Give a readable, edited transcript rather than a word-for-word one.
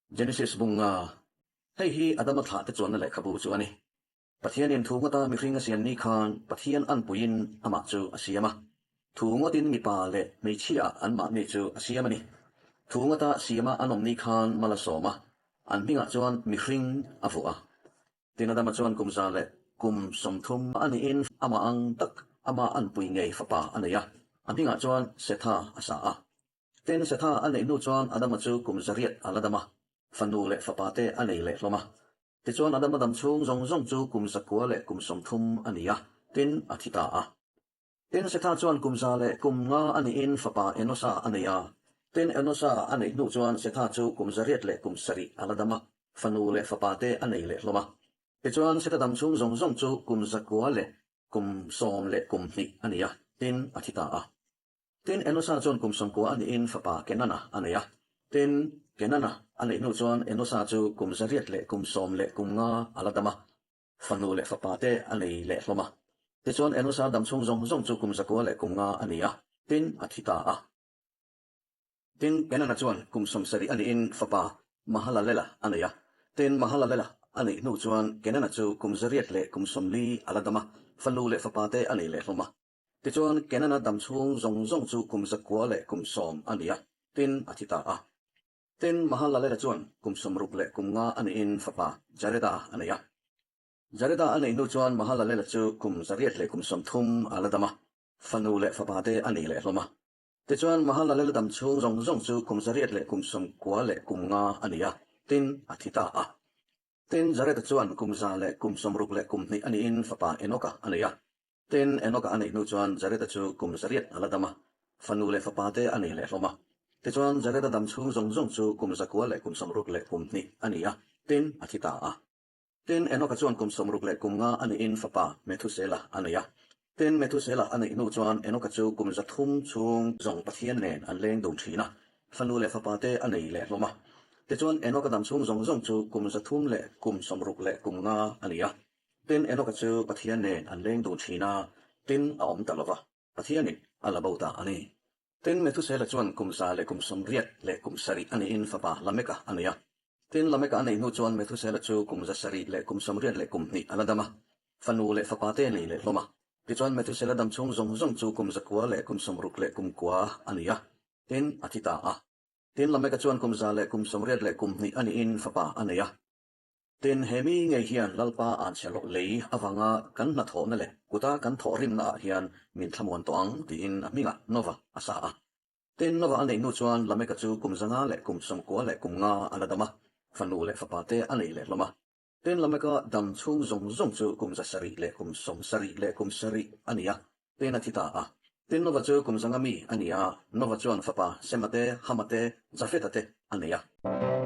Genesis bunga, Hei hi Adama thlahte chuanna lehkhabu chu a ni. Pathianin thu ngawta mihring a siam ni khan Pathian anpuiin amah chu a siam a. Thu ngawtin mipa leh hmeichhia anmahni chu a siam a ni. Thu ngawta siama an awm ni khan mal a sawm a, an hmingah chuan mihring a vuah a. Tin Adama chuan kum za leh kum 30 a niin amah ang tak amah anpui ngei fapa a nei a, a hmingah chuan Setha a sa a. Tin Setha a neih hnu chuan Adama chu kum 800 a la dam a, fanu leh fapa te a nei leh hlawm a. Tichuan Adama dam chhung zawng zawng chu kum 900 leh kum 30 a ni a, tin a thi ta a. Tin Setha chuan kum 105 a nihin fapa Enosa a nei a. Tin Enosa a neih hnu chuan Setha chu kum 807 a la dam a, fanu leh fapa te a nei leh hlawm a. Tichuan Setha dam chhung zawng zawng chu kum 912 a ni a, tin a thi ta a. Tin, Enosa chuan kum 90 a nihin fapa Kenana a nei a. Tin, Kenana a neih hnu chuan Enosa chu kum 815 a la dam a, fanu leh fapa te a nei leh hlawm a. Tichuan, Enosa dam chhung zawng zawng chu kum 905 a ni a, tin, a thi ta a. Tin, Kenana chuan kum 70 a nihin fapa Mahalalela a nei a. Tin, Mahalalela a neih hnu chuan Kenana chu kum 840 a la dam a, fanu leh fapa te a nei leh hlawm a. Tichuan, Kenana dam chhung zawng zawng chu kum 910 a ni a, tin a thi ta a. Tin, Mahalalel chuan kum 65 a nihin fapa Jareda a nei a. Jareda a neih hnu chuan Mahalalel chu kum 830 a la dam a, fanu leh fapa te a nei leh hlawm a. Tichuan, Mahalalel dam chhung zawng zawng chu kum 895 a ni a, tin a thi ta a. Tin, Jareda chuan kum 162 a nihin fapa Enoka a nei a. Tin, Enoka a neih hnu chuan Jareda chu kum 800 a la dam a, fanu leh fapa te a nei leh hlawm a. Tichuan, Jareda dam chhung zawng zawng chu kum 962 a ni a, tin, a thi ta a. Tin, Enoka chuan kum 65 a nihin fapa Methusela a nei a. Tin, Methusela a neih hnu chuan Enoka chu kum 300 chhung zawng Pathian nen an leng dun thin a, fanu leh fapa te a nei leh hlawm a. Tichuan, Enoka dam chhung zawng zawng chu kum 365 a ni a. Tin, Enoka chu Pathian nen an leng dun thin a, tin a awm ta lo va, Pathianin a la bo ta a ni. Tin, Methusela chuan kum 187 a niin fapa Lameka a nei a. Tin, Lameka a neih hnu chuan Methusela chu kum 772 a la dam a, fanu leh fapa te nei leh hlawm a. Tichuan, Methusela dam chhung zawng zawng chu kum 969 a ni a, tin a thi ta a. Tin, Lameka chuan kum 182 a niin fapa a nei a. Tin, he mi ngei hian Lalpa an chhe loh lei avanga kan hnathawhna leh kuta kan thawhrimna ah hian min thlamuan tawh ang tiin a hmingah Nova a sa a. Tin, Nova a neih hnu chuan Lameka chu kum 595 a la dam a, fanu leh fapa te a nei leh hlawm a. Tin, Lameka dam chhung zawng zawng chu kum 777 a ni a, tin a thi ta a. Tin, Nova chu kum 500 mi a ni a, Nova chuan fapa Sema te, Hama te, Jafeta te a nei a.